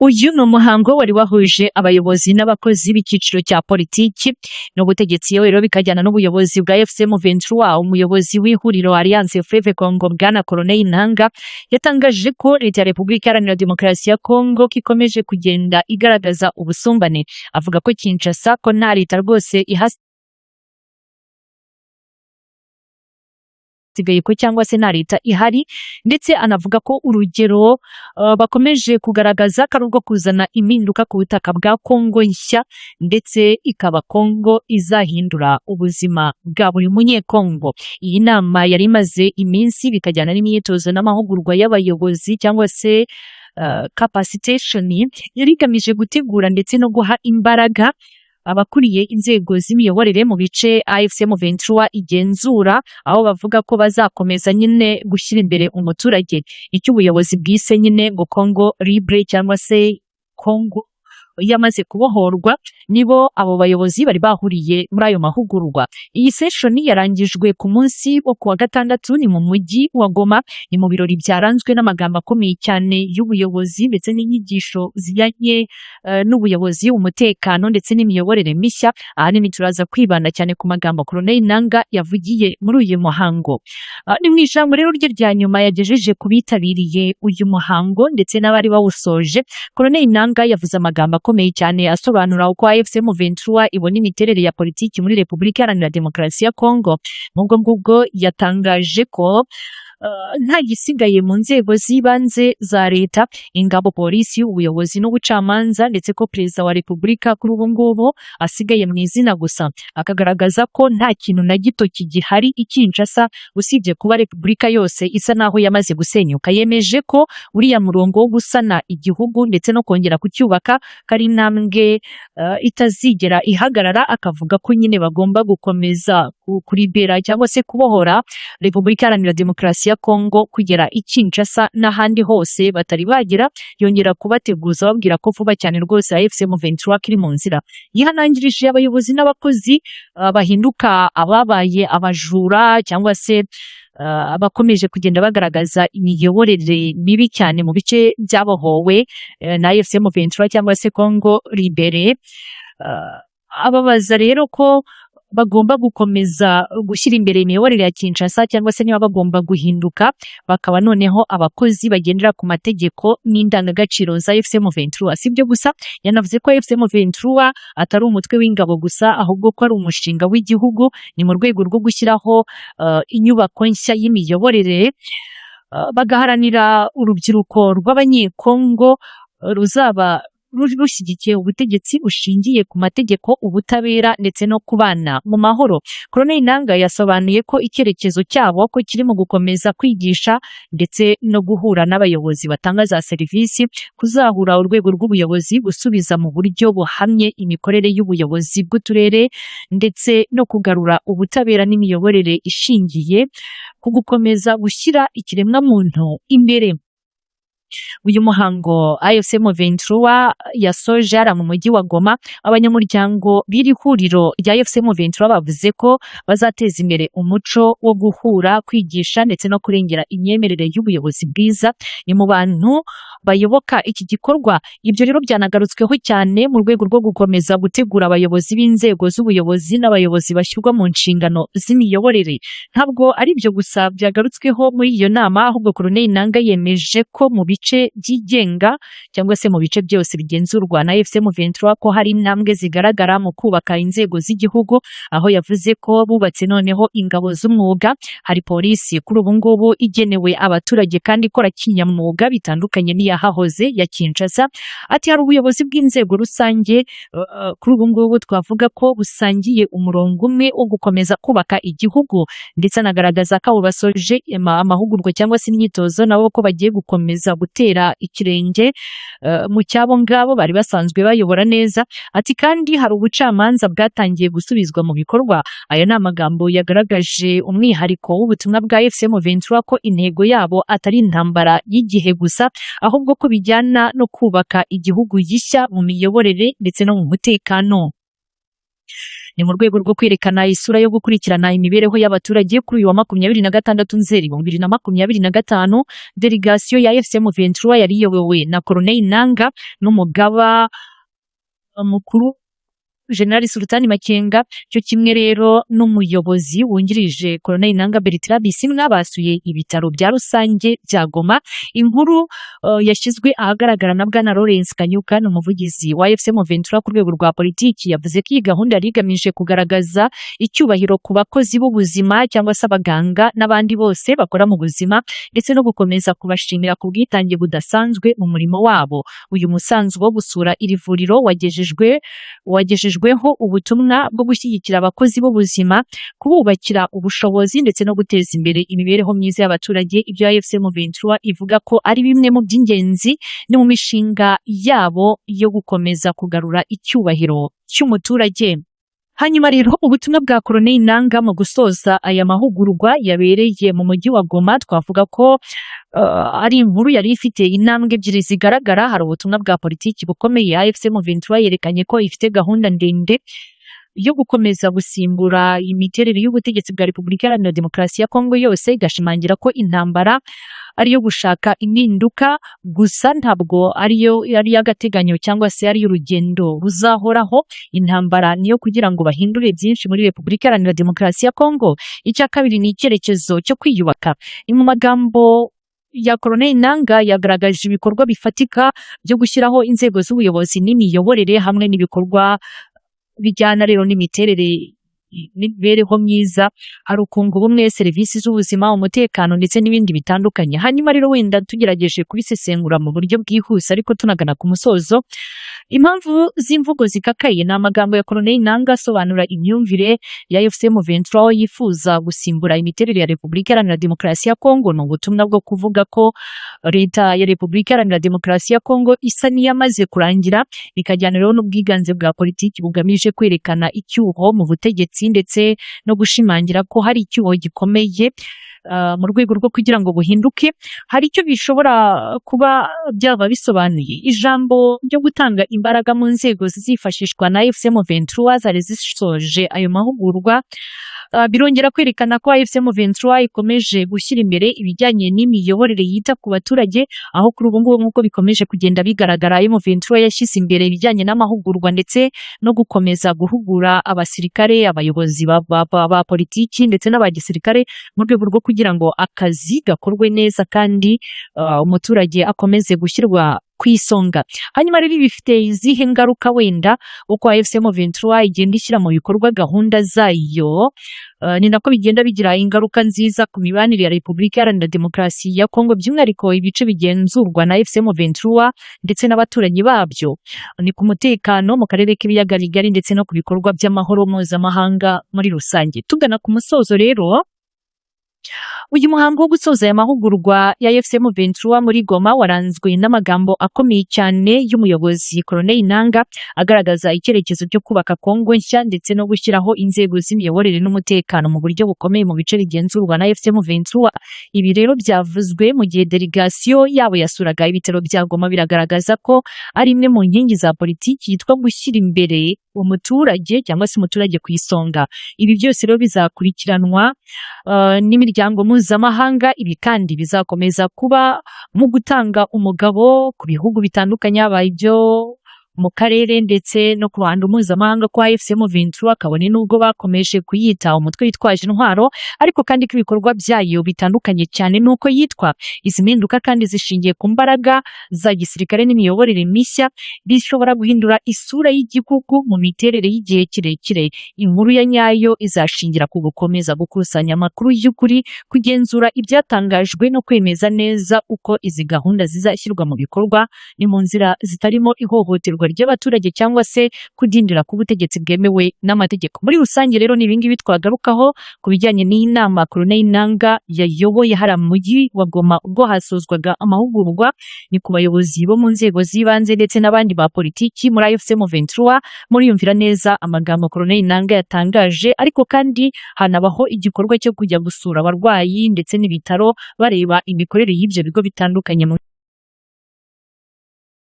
Uyu ni umuhango wari wahuje abayobozi n'abakozi b'icyiciro cya politiki n'ubutegetsi, yewe rero bikajyana n'ubuyobozi bwa AFC M23. Umuyobozi w'ihuriro Alliance Fleuve Congo, Bwana Corneille Nangaa, yatangaje ko leta ya Repubulika Iharanira Demokarasi ya Congo ko ikomeje kugenda igaragaza ubusumbane. Avuga ko Kinshasa ko nta leta rwose ihasigaye ko cyangwa se nta leta ihari, ndetse anavuga ko urugero bakomeje kugaragaza ko ari urwo kuzana impinduka ku butaka bwa Congo nshya, ndetse ikaba Congo izahindura ubuzima bwa buri munyekongo. Iyi nama yari imaze iminsi, bikajyana n'imyitozo n'amahugurwa y'abayobozi cyangwa se capacitation, yari igamije gutegura ndetse no guha imbaraga abakuriye inzego z'imiyoborere mu bice AFC M23 igenzura, aho bavuga ko bazakomeza nyine gushyira imbere umuturage, icyo ubuyobozi bwise nyine ngo Congo Libre cyangwa se Congo yamaze kubohorwa. Nibo abo bayobozi bari bahuriye muri ayo mahugurwa. Iyi session yarangijwe ku munsi wo kuwa gatandatu, ni mu mujyi wa Goma, ni mu birori byaranzwe n'amagambo akomeye cyane y'ubuyobozi ndetse n'inyigisho zijyanye n'ubuyobozi, umutekano ndetse n'imiyoborere mishya. Ahanini turaza kwibanda cyane ku magambo Corneille Nangaa yavugiye muri uyu muhango. Ni mu ijambo rero rye rya nyuma yagejeje ku bitabiriye uyu muhango ndetse n'abari bawusoje. Corneille Nangaa yavuze amagambo akomeye cyane asobanura uko AFC M23 ibona imiterere ya politiki muri Repubulika Iharanira Demokarasi ya Congo. Mubwo ngubwo yatangaje ko nta gisigaye mu nzego z'ibanze za leta, ingabo, polisi, ubuyobozi n'ubucamanza, ndetse ko perezida wa repubulika kuri ubu ngubu asigaye mu izina gusa, akagaragaza ko nta kintu na gito kigihari i Kinshasa usibye kuba repubulika yose isa naho yamaze gusenyuka. Yemeje ko uriya murongo wo gusana igihugu ndetse no kongera kucyubaka ko ari intambwe itazigera ihagarara, akavuga ko nyine bagomba gukomeza kuribera cyangwa se kubohora Repubulika Iharanira Demokarasi ya Kongo kugera i Kinshasa n'ahandi hose batari bagera. Yongera kubateguza babwira ko vuba cyane rwose AFC M23 iri mu nzira. Yihanangirije abayobozi n'abakozi bahinduka ababaye abajura cyangwa se abakomeje kugenda bagaragaza imiyoborere mibi cyane mu bice byabohowe na AFC M23 cyangwa se Congo Libere. Ababaza rero ko bagomba gukomeza gushyira imbere imiyoborere ya Kinshasa cyangwa se niba bagomba guhinduka bakaba noneho abakozi bagendera ku mategeko n'indangagaciro za AFC M23. Si ibyo gusa, yanavuze ko AFC M23 atari umutwe w'ingabo gusa, ahubwo ko ari umushinga w'igihugu. Ni mu rwego rwo gushyiraho inyubako nshya y'imiyoborere, bagaharanira urubyiruko rw'Abanyekongo ruzaba rushyigikiye ubutegetsi bushingiye ku mategeko, ubutabera ndetse no kubana mu mahoro. Corneille Nangaa yasobanuye ko icyerekezo cyabo ko kiri mu gukomeza kwigisha ndetse no guhura n'abayobozi batanga za serivisi, kuzahura urwego rw'ubuyobozi, gusubiza mu buryo buhamye imikorere y'ubuyobozi bw'uturere, ndetse no kugarura ubutabera n'imiyoborere ishingiye ku gukomeza gushyira ikiremwamuntu imbere. Uyu muhango AFC M23 yasoje ari mu mujyi wa Goma. Abanyamuryango b'iri huriro rya AFC M23 bavuze ko bazateza imbere umuco wo guhura, kwigisha ndetse no kurengera imyemerere y'ubuyobozi bwiza. Ni mu bantu bayoboka iki gikorwa. Ibyo rero byanagarutsweho cyane mu rwego rwo gukomeza gutegura abayobozi b'inzego z'ubuyobozi n'abayobozi bashyirwa mu nshingano z'imiyoborere. Ntabwo ari ibyo gusa byagarutsweho muri iyo nama, ahubwo Corneille Nangaa yemeje ko mu bice byigenga cyangwa se mu bice byose bigenzurwa na AFC M23 ko hari intambwe zigaragara mu kubaka inzego z'igihugu, aho yavuze ko bubatse noneho ingabo z'umwuga, hari polisi kuri ubu ngubu igenewe abaturage kandi ikora kinyamwuga bitandukanye n'iyahahoze ya Kinshasa. Ati hari ubuyobozi bw'inzego rusange kuri ubu ngubu twavuga ko busangiye umurongo umwe wo gukomeza kubaka igihugu, ndetse anagaragaza ko abo basoje amahugurwa cyangwa se imyitozo nabo ko bagiye gukomeza gutera ikirenge mu cyabo ngabo bari basanzwe bayobora neza. Ati kandi hari ubucamanza bwatangiye gusubizwa mu bikorwa. Aya ni amagambo yagaragaje umwihariko w'ubutumwa bwa AFC M23, ko intego yabo atari intambara y'igihe gusa, ahubwo ko bijyana no kubaka igihugu gishya mu miyoborere ndetse no mu mutekano. Ni mu rwego rwo kwerekana isura yo gukurikirana imibereho y'abaturage. Kuri uyu wa 26 Nzeri 2025, delegasiyo ya AFC M23 yari iyobowe na Corneille Nanga n'umugaba mukuru General Sultani Makenga, cyo kimwe rero n'umuyobozi wungirije Colonel Nanga Bertrand Bisimwa, basuye ibitaro bya rusange bya Goma. Inkuru yashyizwe ahagaragara na Bwana Lawrence Kanyuka, ni umuvugizi wa AFC M23 ku rwego rwa politiki, yavuze ko iyi gahunda yari igamije kugaragaza icyubahiro ku bakozi b'ubuzima cyangwa se abaganga n'abandi bose bakora mu buzima, ndetse no gukomeza kubashimira ku bwitange budasanzwe mu murimo wabo. Uyu musanzu wo gusura iri vuriro wagejejweho ubutumwa bwo gushyigikira abakozi b'ubuzima, kububakira ubushobozi ndetse no guteza imbere imibereho myiza y'abaturage. Ibyo AFC M23 ivuga ko ari bimwe mu by'ingenzi no mu mishinga yabo yo gukomeza kugarura icyubahiro cy'umuturage. Hanyuma rero ubutumwa bwa Corneille Nanga mu gusoza aya mahugurwa yabereye mu mujyi wa Goma, twavuga ko ari inkuru yari ifite intambwe ebyiri zigaragara. Hari ubutumwa bwa politiki bukomeye. AFC M23 yerekanye ko ifite gahunda ndende yo gukomeza gusimbura imiterere y'ubutegetsi bwa Repubulika Iharanira Demokarasi ya Kongo yose, igashimangira ko intambara ariyo gushaka impinduka gusa, ntabwo ariyo ari iy'agateganyo cyangwa se ari urugendo ruzahoraho. Intambara niyo kugira ngo bahindure byinshi muri Repubulika Iharanira Demokarasi ya Kongo. Icya kabiri ni icyerekezo cyo kwiyubaka. Ni mu magambo ya Corneille Nanga, yagaragaje ibikorwa bifatika byo gushyiraho inzego z'ubuyobozi n'imiyoborere, hamwe n'ibikorwa bijyana rero n'imiterere n'imibereho myiza, hari ukunga ubumwe, serivisi z'ubuzima, umutekano ndetse n'ibindi bitandukanye. Hanyuma rero wenda tugerageje kubisesengura mu buryo bwihuse ariko tunagana ku musozo, impamvu z'imvugo zikakaye ni amagambo ya Corneille Nanga asobanura imyumvire ya AFC M23, aho yifuza gusimbura imiterere ya Repubulika Iharanira Demokarasi ya Kongo. Ni ubutumwa bwo kuvuga ko leta ya Repubulika Iharanira Demokarasi ya Kongo isa n'iyamaze kurangira, bikajyana rero n'ubwiganze bwa politiki bugamije kwerekana icyuho mu butegetsi ndetse no gushimangira ko hari icyuho gikomeye mu rwego rwo kugira ngo buhinduke. Hari icyo bishobora kuba byaba bisobanuye. Ijambo ryo gutanga imbaraga mu nzego zizifashishwa na AFC M23 zari zisoje ayo mahugurwa, birongera kwerekana ko AFC M23 ikomeje gushyira imbere ibijyanye n'imiyoborere yita ku baturage, aho kuri ubu ngubu nk'uko bikomeje kugenda bigaragara, M23 yashyize imbere ibijyanye n'amahugurwa ndetse no gukomeza guhugura abasirikare, abayobozi ba politiki ndetse n'aba gisirikare, mu rwego rwo kugira ngo akazi gakorwe neza kandi umuturage akomeze gushyirwa ku isonga. Hanyuma rero bifite izihe ngaruka wenda? Uko AFC M23 igenda ishyira mu bikorwa gahunda zayo, ni nako bigenda bigira ingaruka nziza ku mibanire ya Repubulika Iharanira Demokarasi ya Kongo, by'umwihariko ibice bigenzurwa na AFC M23 ndetse n'abaturanyi babyo, ni ku mutekano mu karere k'ibiyaga bigari ndetse no ku bikorwa by'amahoro mpuzamahanga muri rusange. Tugana ku musozo rero, uyu muhango wo gusoza aya mahugurwa ya AFC M23 muri Goma waranzwe n'amagambo akomeye cyane y'umuyobozi Corneille Nanga, agaragaza icyerekezo cyo kubaka Kongo nshya ndetse no gushyiraho inzego z'imiyoborere n'umutekano mu buryo bukomeye mu bice bigenzurwa na AFC M23. Ibi rero byavuzwe mu gihe delegasiyo yabo yasuraga ibitaro bya Goma, biragaragaza ko ari imwe mu nkingi za politiki yitwa gushyira imbere umuturage cyangwa se umuturage ku isonga. Ibi byose rero bizakurikiranwa n'imiryango mpuzamahanga. Ibi kandi bizakomeza kuba mu gutanga umugabo ku bihugu bitandukanye, haba ibyo mu karere ndetse no ku ruhando mpuzamahanga, kwa AFC M23, kabone n'ubwo bakomeje kuyita umutwe witwaje intwaro, ariko kandi ko ibikorwa byayo bitandukanye cyane n'uko yitwa. Izi mpinduka kandi zishingiye ku mbaraga za gisirikare n'imiyoborere mishya, bishobora guhindura isura y'igihugu mu miterere y'igihe kirekire. Inkuru ya nyayo izashingira ku gukomeza gukusanya amakuru y'ukuri, kugenzura ibyatangajwe no kwemeza neza uko izi gahunda zizashyirwa mu bikorwa, ni mu nzira zitarimo ihohoterwa ry'abaturage cyangwa se kudindira ku butegetsi bwemewe n'amategeko. Muri rusange rero ni ibingibi twagarukaho ku bijyanye n'iyi nama Corneille Nanga yayoboye hariya mu mujyi wa Goma, ubwo hasozwaga amahugurwa ni ku bayobozi bo mu nzego z'ibanze ndetse n'abandi ba politiki muri AFC M23. Muriyumvira neza amagambo Corneille Nanga yatangaje, ariko kandi hanabaho igikorwa cyo kujya gusura abarwayi ndetse n'ibitaro, bareba imikorere y'ibyo bigo bitandukanye.